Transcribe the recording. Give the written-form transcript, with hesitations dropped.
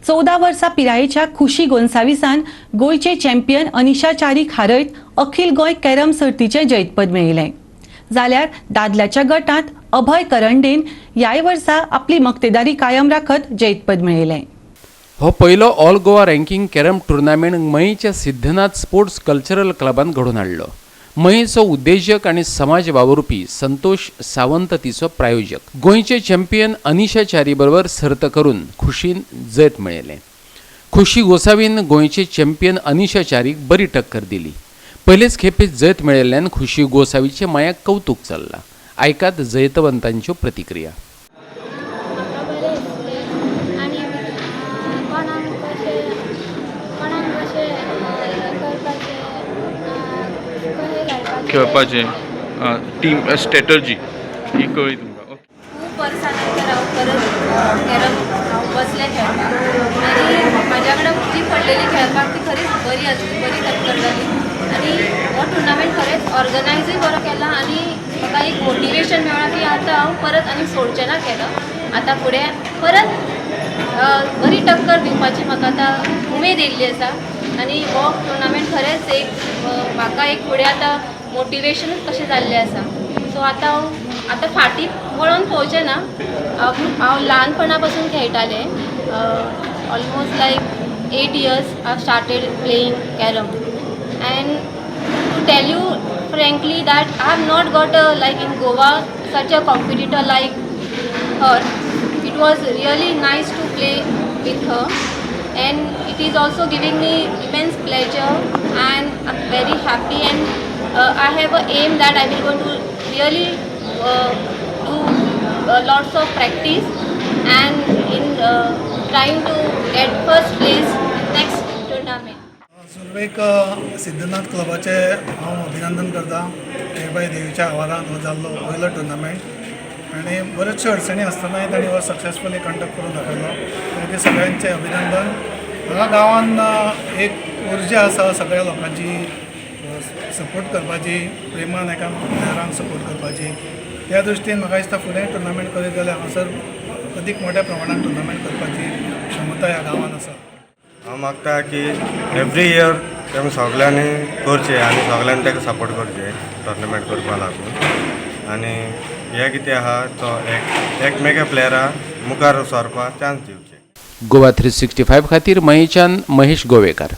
14 वर्सां पिरायेच्या खुशी गोन्साविसान गोंयचे चॅम्पियन अनिशा च्यारीक हारयत अखिल गोंय कॅरम सर्तीचें जैतपद मेळयलें. जाल्यार दादल्याच्या गटांत अभय करंडेन ह्याय वर्सा आपली मक्तेदारी कायम राखत जैतपद मेळयलें. हो पयलो all Goa ranking carrom tournament मयेच्या सिद्धनाथ स्पोर्ट्स कल्चरल क्लबान घडोवन हाडलो. मयेचो उद्देजक आनी समाज वावुरपी संतोष सावंत तिचो प्रायोजक. गोंयचे चॅम्पियन अनिशा च्यारी बरोबर सर्त करून खुशीन जैत मेळयलें. खुशी गोसावीन गोंयचे चॅम्पियन अनिशा च्यारीक बरी टक्कर दिली. पयलेच खेपे जैत मेळयल्ल्यान खुशी गोसावीचें मयाक कवतूक चल्लां. आयकात जैतवंतांच्यो प्रतिक्रिया. म्हाका बरें दिसलें आनी कोणाक कशें हें करपाचें, कशें घालपाचें. खेळपाचें टीम स्ट्रेटजी ही कळ्ळी तुमकां, ओके. खूब वर्सां नंतर हांव परत कॅरम हांव बसलें खेळपाक आनी म्हाज्या कडेन जी पडलेली खेळपाक ती खरीच बरी आसली, बरी टक्कर जाली आनी हो टुर्नामेंट खरेंच ऑर्गनायजूय बरो केला आनी म्हाका एक मोटिवेशन मेळ्ळां की आतां हांव परत आनी सोडचें ना कॅरम. आतां फुडें परत बरी टक्कर दिवपाची म्हाका आतां उमेद येयल्ली आसा आनी हो टुर्नामेंट खरेंच एक म्हाका एक फुडें आतां मोटिवेशनूच कशें जाल्लें आसा. सो आतां हांव आतां फाटीं वळोन पळोवचें ना. हांव ल्हानपणा पासून खेळटालें. Almost like 8 years I started playing carrom, and to tell you frankly that I have not got a, like, in Goa such a competitor like her. It was really nice to play with her, and it is also giving me immense pleasure, and I'm very happy, and I have a aim that I will going to really do lots of practice and in trying to get first place in next tournament. सुरवेक सिद्धनाथ क्लबाचें हांव अभिनंदन करता. केळबाई देवीच्या आवारान हो जाल्लो पयलो tournament आनी बऱ्योचश्यो अडचणी आसतनाय तांणी हो सक्सेसफुली कंडक्ट करून दाखयलो. ते सगळ्यांचें अभिनंदन. हांगा गांवान एक उर्जा आसा सगळ्या लोकांची सपोर्ट करपाची, प्रेमान एका प्लेयरांक सपोर्ट करपाची. त्या दृश्टीन म्हाका दिसता फुडें टुर्नामेंट करीत जाल्यार हांगासर अदीक मोठ्या प्रमाणान टुर्नामेंट करपाची क्षमता ह्या गांवान आसा. हांव मागता की एवरी इयर तेमी सगल्यांनी करचें आनी सगल्यांनी ताका सपोर्ट करचें टोर्नामेंट करपा लागून. आनी हें कितें आहा तो एक एकमेका प्लेयरा मुखार सरपाक चान्स दिवचे. गोवा 365 खातीर मयेच्यान महेश गोवेकार.